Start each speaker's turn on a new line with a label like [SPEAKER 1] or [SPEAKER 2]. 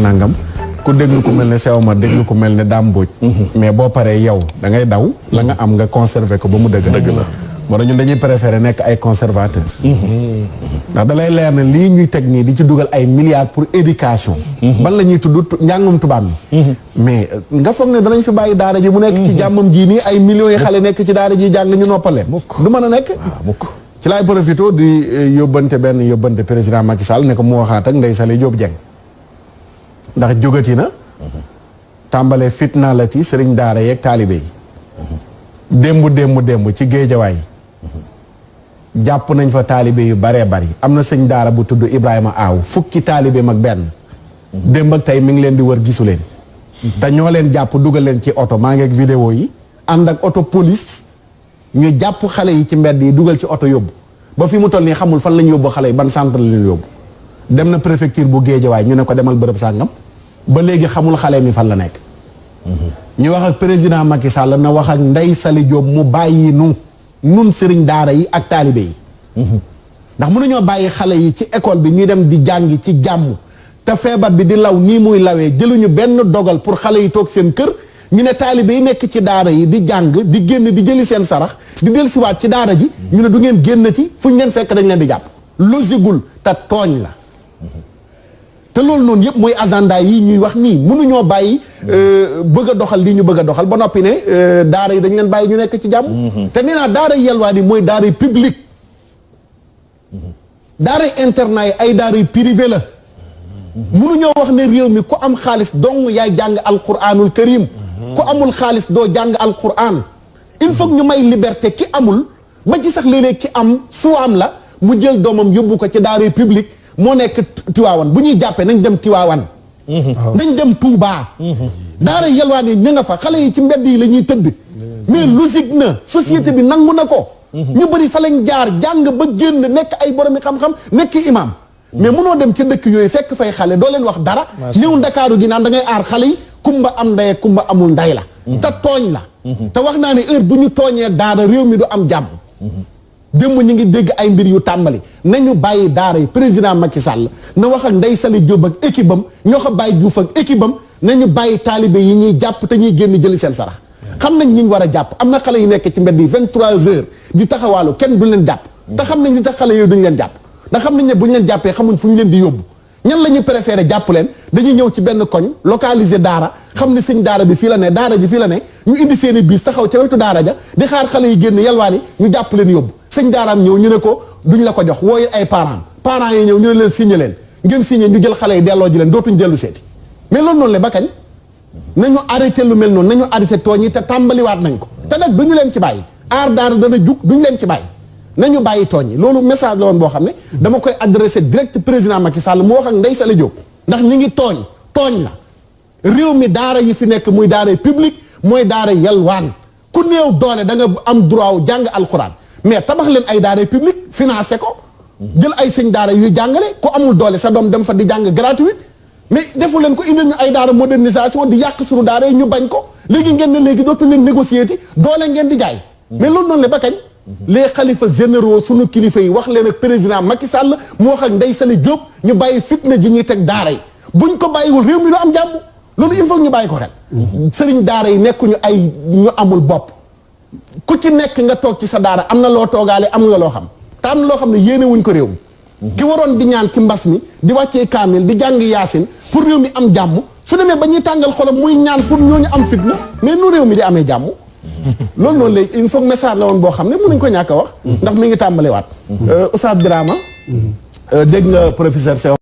[SPEAKER 1] nangam ku déglu ku mel ne Cheikh Omar déglu ku mel ne Dame Mbodj mais boo paree yow da ngay daw la nga am nga conserver ko ba mu dëgg la moo tax ñun dañuy préférer nekk ay conservateurs ndax da lay leer ne lii ñuy teg nii di ci dugal ay milliards pour éducation ban la ñuy tudd njàngum tubaab mi mais nga foog ne danañ fi bàyyi daara ji mu nekk ci jàmmam jii nii ay millions yi xale nekk ci daara ji jàng ñu noppale du mën a nekk ci laay profité di yóbbante président Macky Sall ne ko mu waxaat ak Ndeye Saly Diop Dieng ndax jógati na tàmbalee fitna la ci sëriñ daara yeeg taalibe yi démb ci géejawaay jàpp nañ fa taalibe yu baree bari am na sëñ daara bu tudd Ibrahima Aw fukki taalibe mag benn démb ak tey mi ngi leen di wër gisu leen te ñoo leen jàpp dugal leen ci oto maa ngi ak vidéo yi ànd ak oto police ñu jàpp xale yi ci mbedd yi dugal ci oto yóbbu ba fi mu toll nii xamul fan lañ yóbbu xale yi ban centre la leen yóbbu dem na préfecture bu géejawaay ñu ne ko demal bërëb sàngam ba léegi xamul xale mi fan la nekk ñu wax ak président Macky Sall na wax ak Ndeye Saly Diop mu bàyyi nun sëriñ daara yi ak taalibe yi ndax mënuñoo bàyyi xale yi ci école bi ñuy dem di jàngi ci jàmm te feebar bi di law nii muy lawee jëluñu benn dogal pour xale yi toog seen kër ñu ne taalibe yi nekk ci daara yi di jàng di génn di jëli seen sarax di dellusiwaat ci daara ji ñu ne du ngeen génnati fu ñu leen fekk dañ leen di jàpp losigul te tooñ la te loolu noonu yëpp mooy agenda yi ñuy wax nii mënuñoo bàyyi bëgg a doxal li ñu bëgg a doxal ba noppi ne daara yi dañ leen bàyyi ñu nekk ci jàmm te nee naa daara yelwaan yi mooy daara yi public daara internat yi ay daara yu privé la mënuñoo wax ne réew mi ku am xaalis dong yaay jàng alquranul karim ku amul xaalis doo jàng alquran il faut ñu may liberté ki amul ba ci sax léeg-léeg ki am su am la mu jël doomam yóbbu ko ci daara yu public moo nekk Tiwaawan bu ñuy jàppee nañ dem Tiwaawan nañ dem Touba daara yelwaan yi ña nga fa xale yi ci mbedd yi la ñuy tëdd mais logique na société bi nangu na ko ñu bëri fa lañ jaar jàng ba génn nekk ay boromi xam-xam nekk imam mais mënoo dem ci dëkk yooyu fekk fay xale doo leen wax dara ñëw ndakaaru gi naan da ngay aar xale yi kumba am ndey kumba amul nday la te tooñ la te wax naa ne heure bu ñu tooñee daara réew mi du am jàmm démb ñu ngi dégg ay mbir yu tàmbali nañu bàyyi daara yi président Macky Sall na wax ak Ndeye Saly Diop ak équipe am ñoo ko bàyyi Diouf ak équipe am nañu bàyyi taalibe yi ñuy jàpp te ñuy génn jëli seen sarax xam nañ ñi ñu war a jàpp am na xale yu nekk ci mbedd yi 23 heures di taxawaalu kenn duñ leen jàpp te xam nañ li tax xale yooyu duñ leen jàpp ndax xam nañ ne bu ñu leen jàppee xamuñ fu ñu leen di yóbbu ñan la ñuy préféré jàpp leen dañuy ñëw ci benn koñ localiser daara xam ne sëñ daara bi fii la ne daara ji fii la ne ñu indi seeni biis taxaw ca wetu daara ja di xaar xale yi génn yalwaani ñu jàpp leen yóbbu sëñ daaraam ñëw ñu ne ko duñ la ko jox wooyu ay parents yi ñëw ñu ne leen signé leen ngeen signé ñu jël xale yi delloo ji leen dootuñ dellu seeti mais loolu noonu la ba kañ nañu arrêté lu mel noonu nañu arrêté tooñ yi te tàmbaliwaat nañ ko te nag duñu leen ci bàyyi aar daara dana jug duñu leen ci bàyyi nañu bàyyi tooñ yi loolu message la woon boo xam ne dama koy adressé direct président Macky Sall mu wax ak Ndeye Saly Diop ndax ñi ngi tooñ la réew mi daara yi fi nekk muy daara public mooy daara yalwaan ku néew doole da nga am droit wu jàng alxuraan mais tabax leen ay daara public financé ko jël ay sëñ daara yuy jàngale ku amul doole sa doom dem fa di jàng gratuit mais defu leen ko indil ñu ay daara modernisation di yàq suñu daara yi ñu bañ ko léegi ngeen ne léegi dootu leen négocier ti doole ngeen di jaay mais loolu noonu la ba kañ les xalifa généraux sunu kilifa yi wax leen ak président Macky Sall mu wax ak Ndeye Saly Diop ñu bàyyi fitna ji ñuy teg daara yi buñ ko bàyyiwul réew mi du am jàmm loolu il faut ñu bàyyi ko xel sëriñ daara yi nekkuñu ay ñu amul bopp ku ci nekk nga toog ci sa daara am na loo toogaale am nga loo xam te am na loo xam ne yéene wuñ ko réew mi ki waroon di ñaan ci mbas mi di wàccee kaamil di jàng yaasin pour réew mi am jàmm su demee ba ñuy tàngal xolam muy ñaan pour ñooñu am fitna mais nu réew mi di amee jàmm loolu noonu léegi il faut message la woon boo xam ne mënuñ ko ñàkk a wax ndax mi ngi tàmbaliwaat Oustaz Birama dégg nga professeur Cheikh